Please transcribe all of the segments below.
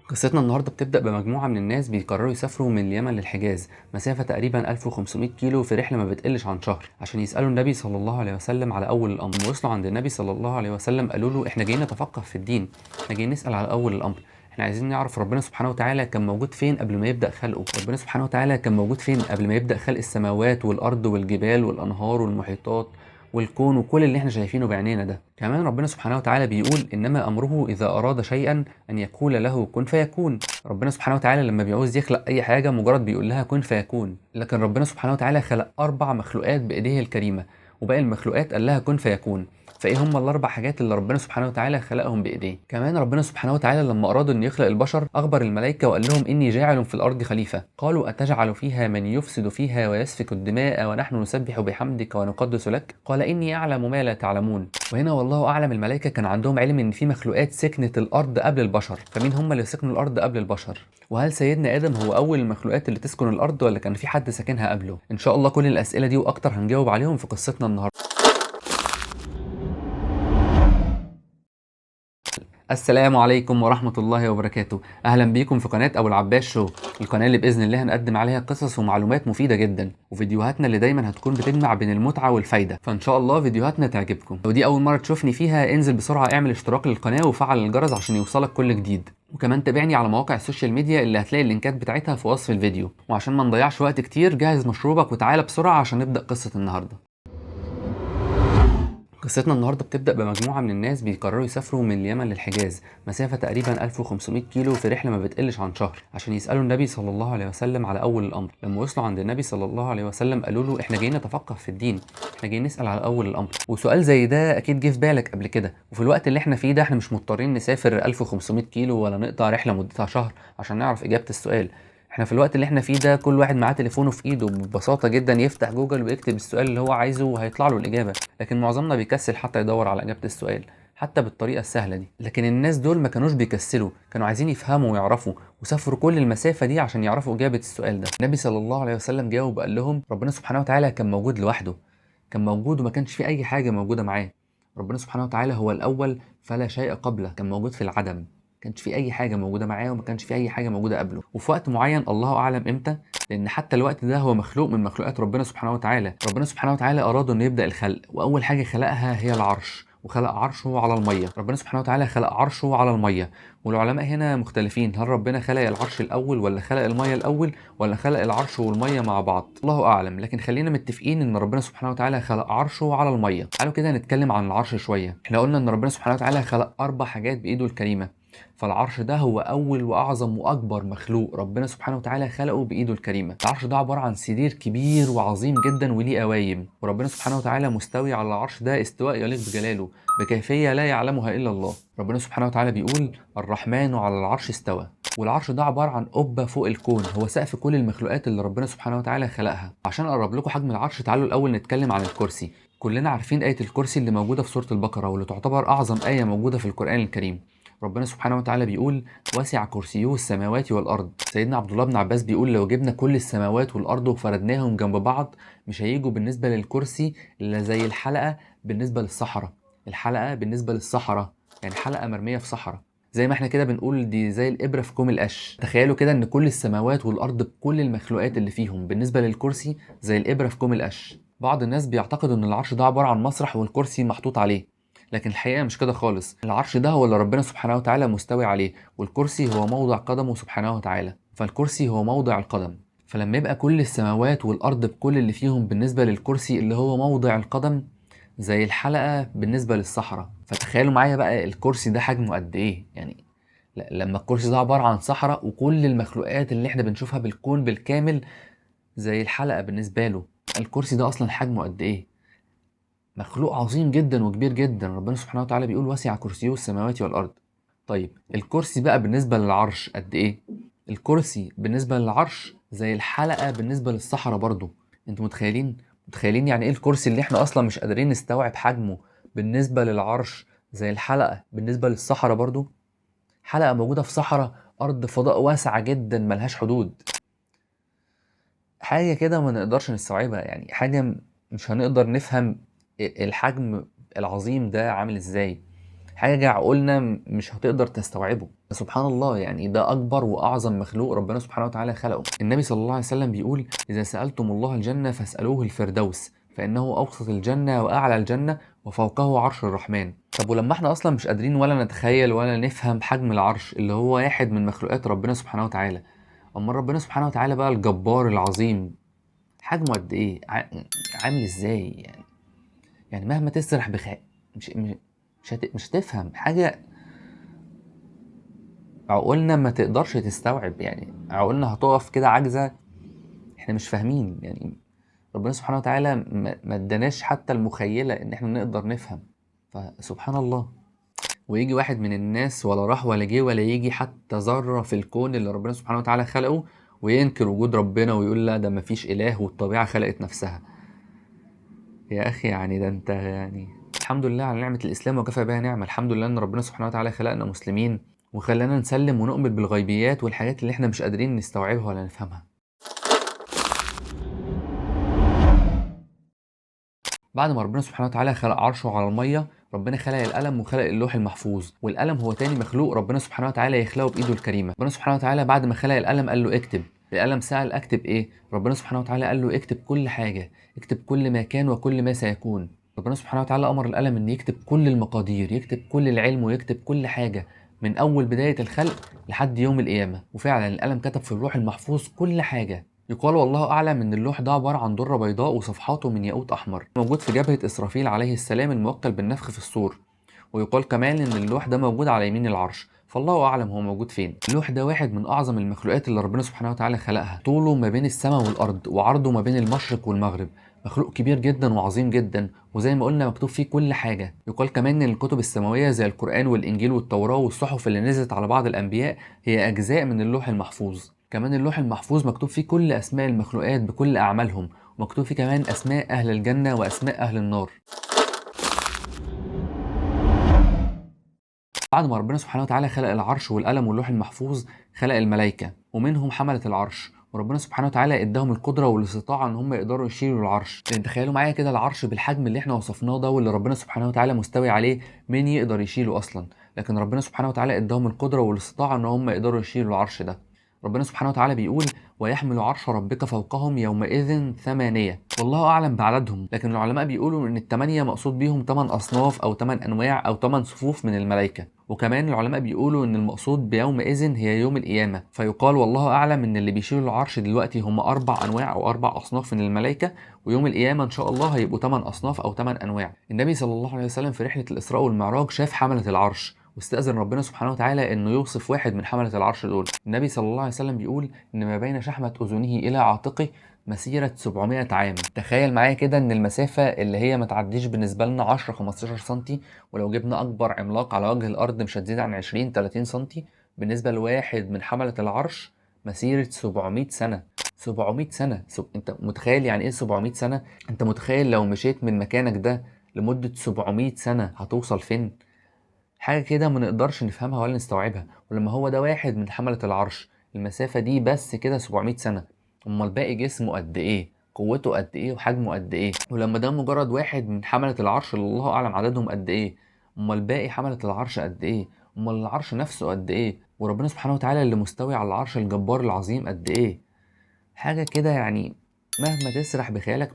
قصتنا النهارده بتبدأ بمجموعة من الناس بيقرروا يسافروا من اليمن للحجاز، مسافة تقريبا 1500 كيلو في رحلة ما بتقلش عن شهر، عشان يسألوا النبي صلى الله عليه وسلم على أول الأمر. وصلوا عند النبي صلى الله عليه وسلم قالوا له احنا جايين نتفقه في الدين، احنا جايين نسأل على أول الأمر، احنا عايزين نعرف ربنا سبحانه وتعالى كان موجود فين قبل ما يبدأ خلقه، ربنا سبحانه وتعالى كان موجود فين قبل ما يبدأ خلق السماوات والأرض والجبال والأنهار والمحيطات والكون وكل اللي احنا شايفينه بعينينا ده. كمان ربنا سبحانه وتعالى بيقول إنما أمره إذا أراد شيئا أن يقول له كن فيكون. ربنا سبحانه وتعالى لما بيعوز يخلق أي حاجة مجرد بيقول لها كن فيكون، لكن ربنا سبحانه وتعالى خلق 4 مخلوقات بإيديه الكريمة، وباقي المخلوقات قال لها كن فيكون. فإيه هم ال4 حاجات اللي ربنا سبحانه وتعالى خلقهم بإيديه؟ كمان ربنا سبحانه وتعالى لما أراد أن يخلق البشر أخبر الملائكة وقال لهم إني جاعل في الأرض خليفة، قالوا أتجعل فيها من يفسد فيها ويسفك الدماء ونحن نسبح بحمدك ونقدس لك، قال إني أعلم ما لا تعلمون. وهنا والله أعلم الملائكة كان عندهم علم إن في مخلوقات سكنت الأرض قبل البشر، فمين هم اللي سكنوا الأرض قبل البشر؟ وهل سيدنا آدم هو أول المخلوقات اللي تسكن الأرض ولا كان في حد ساكنها قبله؟ إن شاء الله كل الأسئلة دي وأكتر هنجاوب عليهم في قصتنا النهاردة. السلام عليكم ورحمة الله وبركاته، أهلا بيكم في قناة أبو العباس شو، القناة اللي بإذن الله هنقدم عليها قصص ومعلومات مفيدة جدا، وفيديوهاتنا اللي دايما هتكون بتجمع بين المتعة والفايدة، فإن شاء الله فيديوهاتنا تعجبكم. لو دي أول مرة تشوفني فيها انزل بسرعة اعمل اشتراك للقناة وفعل الجرس عشان يوصلك كل جديد، وكمان تابعني على مواقع ال social media اللي هتلاقي اللينكات بتاعتها في وصف الفيديو. وعشان ما نضيعش وقت كتير جهز مشروبك وتعالى بسرعة عشان نبدأ قصة النهاردة. قصتنا النهارده بتبدأ بمجموعة من الناس بيقرروا يسافروا من اليمن للحجاز، مسافة تقريبا 1500 كيلو في رحلة ما بتقلش عن شهر، عشان يسألوا النبي صلى الله عليه وسلم على أول الأمر. لما وصلوا عند النبي صلى الله عليه وسلم قالوا له احنا جايين نتفقه في الدين، احنا جايين نسأل على أول الأمر. وسؤال زي ده أكيد جه في بالك قبل كده، وفي الوقت اللي احنا فيه ده احنا مش مضطرين نسافر 1500 كيلو ولا نقطع رحلة مدتها شهر عشان نعرف إجابة السؤال. احنا في الوقت اللي احنا فيه ده كل واحد معاه تليفونه في ايده، ببساطة جدا يفتح جوجل ويكتب السؤال اللي هو عايزه وهيطلع له الإجابة، لكن معظمنا بيكسل حتى يدور على إجابة السؤال حتى بالطريقة السهلة دي. لكن الناس دول ما كانوش بيكسلوا، كانوا عايزين يفهموا ويعرفوا، وسافروا كل المسافة دي عشان يعرفوا إجابة السؤال ده. النبي صلى الله عليه وسلم جاوب وقال لهم ربنا سبحانه وتعالى كان موجود لوحده، كان موجود وما كانش فيه أي حاجة موجودة معاه. ربنا سبحانه وتعالى هو الأول فلا شيء قبله، كان موجود في العدم، كانش في اي حاجة موجودة معاه وما كانش في اي حاجة موجودة قبله، وفي وقت معين الله اعلم امتى، لان حتى الوقت ده هو مخلوق من مخلوقات ربنا سبحانه وتعالى. ربنا سبحانه وتعالى اراد انه يبدا الخلق، واول حاجة خلقها هي العرش، وخلق عرشه على المية. ربنا سبحانه وتعالى خلق عرشه على المية، والعلماء هنا مختلفين هل ربنا خلق العرش الاول ولا خلق المية الاول ولا خلق العرش والمية مع بعض، الله اعلم. لكن خلينا متفقين ان ربنا سبحانه وتعالى خلق عرشه على المية. تعالوا كده نتكلم عن العرش شوية. احنا قلنا ان ربنا سبحانه وتعالى خلق 4 حاجات بايده الكريمة، فالعرش ده هو أول وأعظم وأكبر مخلوق ربنا سبحانه وتعالى خلقه بإيده الكريمة. العرش ده عبارة عن سرير كبير وعظيم جدا وليه قوايم، وربنا سبحانه وتعالى مستوي على العرش ده استواء يليق بجلاله بكيفية لا يعلمها إلا الله. ربنا سبحانه وتعالى بيقول الرحمن على العرش استوى. والعرش ده عبارة عن قبة فوق الكون، هو سقف كل المخلوقات اللي ربنا سبحانه وتعالى خلقها. عشان أقرب لكم حجم العرش تعالوا الأول نتكلم عن الكرسي. كلنا عارفين آية الكرسي اللي موجودة في سورة البقرة واللي تعتبر أعظم آية موجودة في القرآن الكريم. ربنا سبحانه وتعالى بيقول وسع كرسيه السماوات والأرض. سيدنا عبد الله بن عباس بيقول لو جبنا كل السماوات والأرض وفردناهم جنب بعض مش هيجوا بالنسبة للكرسي إلا زي الحلقة بالنسبة للصحراء. الحلقة بالنسبة للصحراء يعني حلقة مرمية في صحراء، زي ما احنا كده بنقول دي زي الإبرة في كوم القش. تخيلوا كده إن كل السماوات والأرض بكل المخلوقات اللي فيهم بالنسبة للكرسي زي الإبرة في كوم القش. بعض الناس بيعتقدوا إن العرش ده عبارة عن مسرح والكرسي محطوط عليه، لكن الحقيقة مش كده خالص. العرش ده هو اللي ربنا سبحانه وتعالى مستوي عليه، والكرسي هو موضع قدمه سبحانه وتعالى، فالكرسي هو موضع القدم. فلما يبقى كل السماوات والأرض بكل اللي فيهم بالنسبة للكرسي اللي هو موضع القدم زي الحلقة بالنسبة للصحراء، فتخيلوا معايا بقى الكرسي ده حجمه قد إيه. يعني لما الكرسي ده عبارة عن صحراء وكل المخلوقات اللي احنا بنشوفها بالكون بالكامل زي الحلقة بالنسبة له، الكرسي ده أصلا حجمه قد إيه؟ مخلوق عظيم جدا وكبير جدا. ربنا سبحانه وتعالى بيقول وسع كرسيه السماوات والأرض. طيب الكرسي بقى بالنسبة للعرش قد إيه؟ الكرسي بالنسبة للعرش زي الحلقة بالنسبة للصحراء برضو. انتوا متخيلين؟ متخيلين يعني إيه الكرسي اللي احنا أصلا مش قادرين نستوعب حجمه بالنسبة للعرش زي الحلقة بالنسبة للصحراء برضو؟ حلقة موجودة في صحراء، أرض فضاء واسعة جدا ملهاش حدود، حاجة كده ما نقدرش نستوعبها، يعني حاجة مش هنقدر نفهم الحجم العظيم ده عامل ازاي. حاجة عقولنا مش هتقدر تستوعبه. سبحان الله، يعني ده أكبر وأعظم مخلوق ربنا سبحانه وتعالى خلقه. النبي صلى الله عليه وسلم بيقول: إذا سألتم الله الجنة فاسألوه الفردوس، فإنه أوسط الجنة وأعلى الجنة وفوقه عرش الرحمن. طب ولما احنا أصلا مش قادرين ولا نتخيل ولا نفهم حجم العرش اللي هو واحد من مخلوقات ربنا سبحانه وتعالى، أما ربنا سبحانه وتعالى بقى الجبار العظيم حجمه قد إيه؟ عامل إزاي؟ يعني مهما تسرح مش هتفهم حاجة، عقولنا ما تقدرش تستوعب، يعني عقولنا هتقف كده عاجزة، احنا مش فاهمين. يعني ربنا سبحانه وتعالى ما اداناش حتى المخيلة ان احنا نقدر نفهم. فسبحان الله. ويجي واحد من الناس ولا راح ولا جه ولا يجي حتى ذرة في الكون اللي ربنا سبحانه وتعالى خلقه، وينكر وجود ربنا ويقول لا ده ما فيش إله والطبيعة خلقت نفسها. يا أخي يعني ده أنت يعني الحمد لله على نعمة الإسلام وكفى بها نعمة. الحمد لله إن ربنا سبحانه وتعالى خلقنا مسلمين وخلانا نسلم ونؤمن بالغيبيات والحاجات اللي احنا مش قادرين نستوعبها ولا نفهمها. بعد ما ربنا سبحانه وتعالى خلق عرشه على المية، ربنا خلق القلم وخلق اللوح المحفوظ، والقلم هو تاني مخلوق ربنا سبحانه وتعالى يخلقه بإيده الكريمة. ربنا سبحانه وتعالى بعد ما خلق القلم قال له اكتب. القلم سأل اكتب ايه؟ ربنا سبحانه وتعالى قال له اكتب كل حاجة، اكتب كل ما كان وكل ما سيكون. ربنا سبحانه وتعالى أمر القلم ان يكتب كل المقادير، يكتب كل العلم ويكتب كل حاجة من أول بداية الخلق لحد يوم القيامة. وفعلا القلم كتب في اللوح المحفوظ كل حاجة. يقال والله أعلم إن اللوح ده عبارة عن درة بيضاء وصفحاته من ياقوت أحمر، موجود في جبهة إسرافيل عليه السلام الموكل بالنفخ في الصور. ويقال كمان إن اللوح ده موجود على يمين العرش، فالله أعلم هو موجود فين. اللوح ده واحد من أعظم المخلوقات اللي ربنا سبحانه وتعالى خلقها، طوله ما بين السماء والأرض وعرضه ما بين المشرق والمغرب، مخلوق كبير جدا وعظيم جدا، وزي ما قلنا مكتوب فيه كل حاجة. يقال كمان إن الكتب السماوية زي القرآن والإنجيل والتوراة والصحف اللي نزلت على بعض الأنبياء هي أجزاء من اللوح المحفوظ. كمان اللوح المحفوظ مكتوب فيه كل أسماء المخلوقات بكل أعمالهم، ومكتوب فيه كمان أسماء أهل الجنة وأسماء أهل النار. بعد ما ربنا سبحانه وتعالى خلق العرش والقلم واللوح المحفوظ، خلق الملائكة ومنهم حملة العرش، وربنا سبحانه وتعالى اداهم القدرة والاستطاعة ان هم يقدروا يشيلوا العرش. لان تخيلوا معايا كده العرش بالحجم اللي احنا وصفناه ده واللي ربنا سبحانه وتعالى مستوي عليه، مين يقدر يشيله اصلا؟ لكن ربنا سبحانه وتعالى اداهم القدرة والاستطاعة ان هم يقدروا يشيلوا العرش ده. ربنا سبحانه وتعالى بيقول: ويحمل عرش ربك فوقهم يومئذ 8. والله أعلم بعددهم، لكن العلماء بيقولوا إن ال8 مقصود بيهم 8 أصناف أو 8 أنواع أو 8 صفوف من الملائكة. وكمان العلماء بيقولوا إن المقصود بيومئذ هي يوم القيامة، فيقال والله أعلم إن اللي بيشيلوا العرش دلوقتي هم 4 أنواع أو 4 أصناف من الملائكة، ويوم القيامة إن شاء الله هيبقوا 8 أصناف أو 8 أنواع. النبي صلى الله عليه وسلم في رحلة الإسراء والمعراج شاف حملة العرش، واستأذن ربنا سبحانه وتعالى انه يوصف واحد من حملة العرش دول. النبي صلى الله عليه وسلم بيقول ان ما بين شحمة اذنه الى عاتقه مسيرة 700 عام. تخيل معايا كده ان المسافة اللي هي ما تعديش بالنسبة لنا 10-15 سنتي، ولو جبنا اكبر عملاق على وجه الارض مش هتزيد عن 20-30 سنتي، بالنسبة لواحد من حملة العرش مسيرة 700 سنة. 700 سنة. انت متخيل يعني ايه 700 سنة؟ انت متخيل لو مشيت من مكانك ده لمدة 700 سنة هتوصل فين؟ حاجة كده ما نقدرش نفهمها ولا نستوعبها. ولما هو ده واحد من حملة العرش، المسافة دي بس كده 700 سنة، امال باقي جسمه قد ايه؟ قوته قد ايه؟ وحجمه قد ايه؟ ولما ده مجرد واحد من حملة العرش اللي الله اعلم عددهم قد ايه، امال باقي حملة العرش قد ايه؟ امال العرش نفسه قد ايه؟ وربنا سبحانه وتعالى اللي مستوي على العرش الجبار العظيم قد ايه؟ حاجة كده يعني مهما تسرح بخيالك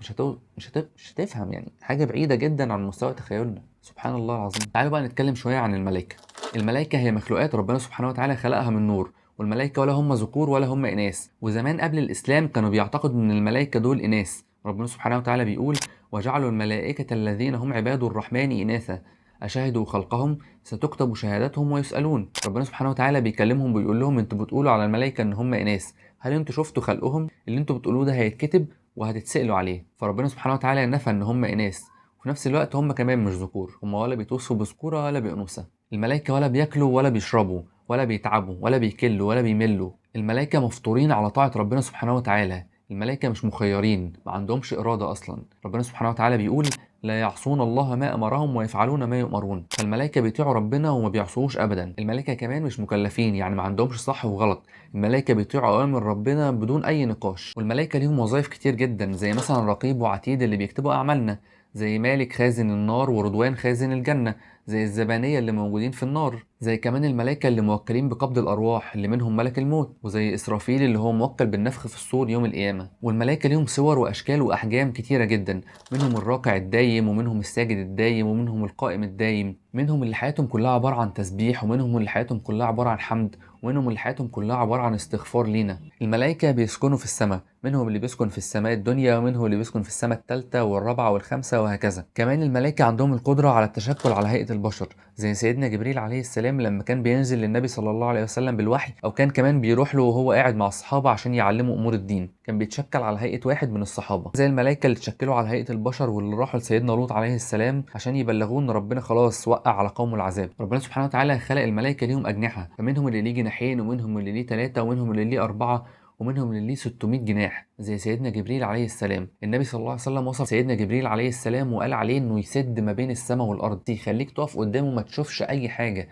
مش هتفهم، يعني حاجة بعيدة جدا عن مستوى تخيلنا. سبحان الله العظيم. تعالوا بقى نتكلم شوية عن الملائكة. الملائكة هي مخلوقات ربنا سبحانه وتعالى خلقها من نور، والملائكة ولا هم ذكور ولا هم إناث. وزمان قبل الإسلام كانوا بيعتقدوا إن الملائكة دول إناث. ربنا سبحانه وتعالى بيقول: وجعلوا الملائكة الذين هم عباد الرحمن إناثا أشهدوا خلقهم ستكتب شهادتهم ويسألون. ربنا سبحانه وتعالى بيكلمهم بيقول لهم انتوا بتقولوا على الملائكة ان هم إناث، هل انتوا شفتوا خلقهم؟ اللي انتوا بتقولوه ده هيتكتب وهتتسألوا عليه. فربنا سبحانه وتعالى نفى ان هم إناث، وفي نفس الوقت هم كمان مش ذكور، هم ولا بيتوصفوا بذكورة ولا بأنوثة. الملائكة ولا بياكلوا ولا بيشربوا ولا بيتعبوا ولا بيكلوا ولا بيملوا. الملائكة مفطورين على طاعة ربنا سبحانه وتعالى، الملائكة مش مخيرين، ما عندهمش إرادة أصلا. ربنا سبحانه وتعالى بيقول: لا يعصون الله ما أمرهم ويفعلون ما يؤمرون. فالملائكة بيطيعوا ربنا وما بيعصوش أبدا. الملائكة كمان مش مكلفين، يعني ما عندهمش صح وغلط، الملائكة بيطيعوا أوامر ربنا بدون أي نقاش. والملائكة ليهم وظائف كتير جدا، زي مثلا رقيب وعتيد اللي بيكتبوا أعمالنا، زي مالك خازن النار ورضوان خازن الجنة، زي الزبانية اللي موجودين في النار، زي كمان الملائكة اللي موكلين بقبض الأرواح اللي منهم ملك الموت، وزي إسرافيل اللي هو موكل بالنفخ في الصور يوم القيامة. والملائكة ليهم صور وأشكال وأحجام كتيرة جدا، منهم الراكع الدايم، ومنهم الساجد الدايم، ومنهم القائم الدايم، منهم اللي حياتهم كلها عبارة عن تسبيح، ومنهم اللي حياتهم كلها عبارة عن حمد، ومنهم اللي حياتهم كلها عبارة عن استغفار لينا. الملائكة بيسكنوا في السماء، منهم اللي بيسكن في السماء الدنيا، ومنهم اللي بيسكن في السماء الثالثة والرابعة والخامسة وهكذا. كمان الملائكة عندهم القدرة على التشكل على هيئة البشر، زي سيدنا جبريل عليه السلام لما كان بينزل للنبي صلى الله عليه وسلم بالوحي، أو كان كمان بيروح له وهو قاعد مع الصحابة عشان يعلمه أمور الدين، كان بيتشكل على هيئة واحد من الصحابة. زي الملائكة اللي تشكلوا على هيئة البشر واللي راحوا لسيدنا لوط عليه السلام عشان يبلغوه إن ربنا خلاص وقع على قومه العذاب. ربنا سبحانه وتعالى خلق الملائكة ليهم أجنحة، فمنهم اللي ليه جناحين، ومنهم اللي ليه 3، ومنهم اللي ليه 4، ومنهم اللي ليه 600 جناح زي سيدنا جبريل عليه السلام. النبي صلى الله عليه وسلم وصف سيدنا جبريل عليه السلام وقال عليه انه يسد ما بين السماء والارض، يخليك تقف قدامه ما تشوفش اي حاجة.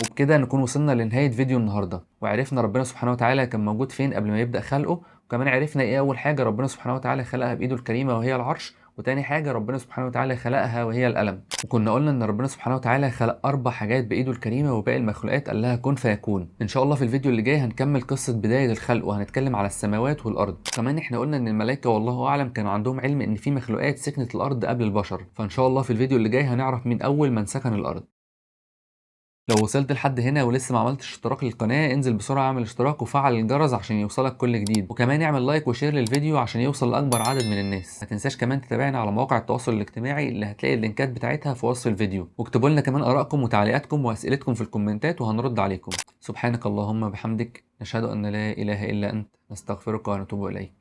وبكده نكون وصلنا لنهاية فيديو النهاردة، وعرفنا ربنا سبحانه وتعالى كان موجود فين قبل ما يبدأ خلقه، وكمان عرفنا ايه اول حاجة ربنا سبحانه وتعالى خلقها بايده الكريمة وهي العرش، وتاني حاجة ربنا سبحانه وتعالى خلقها وهي القلم. وكنا قلنا ان ربنا سبحانه وتعالى خلق 4 حاجات بايده الكريمة وباقي المخلوقات قال لها كن فيكون. ان شاء الله في الفيديو اللي جاي هنكمل قصة بداية الخلق، وهنتكلم على السماوات والارض. كمان احنا قلنا ان الملائكة والله اعلم كانوا عندهم علم ان في مخلوقات سكنت الارض قبل البشر، فان شاء الله في الفيديو اللي جاي هنعرف مين اول من سكن الارض. لو وصلت لحد هنا ولسه ما عملتش اشتراك للقناة، انزل بسرعة اعمل اشتراك وفعل الجرس عشان يوصلك كل جديد، وكمان اعمل like و share للفيديو عشان يوصل لأكبر عدد من الناس. ما تنساش كمان تتابعنا على مواقع التواصل الاجتماعي اللي هتلاقي اللينكات بتاعتها في وصف الفيديو، واكتبوا لنا كمان آرائكم وتعليقاتكم وأسئلتكم في الكومنتات وهنرد عليكم. سبحانك اللهم بحمدك، نشهد أن لا إله إلا أنت، نستغفرك ونتوب إليك.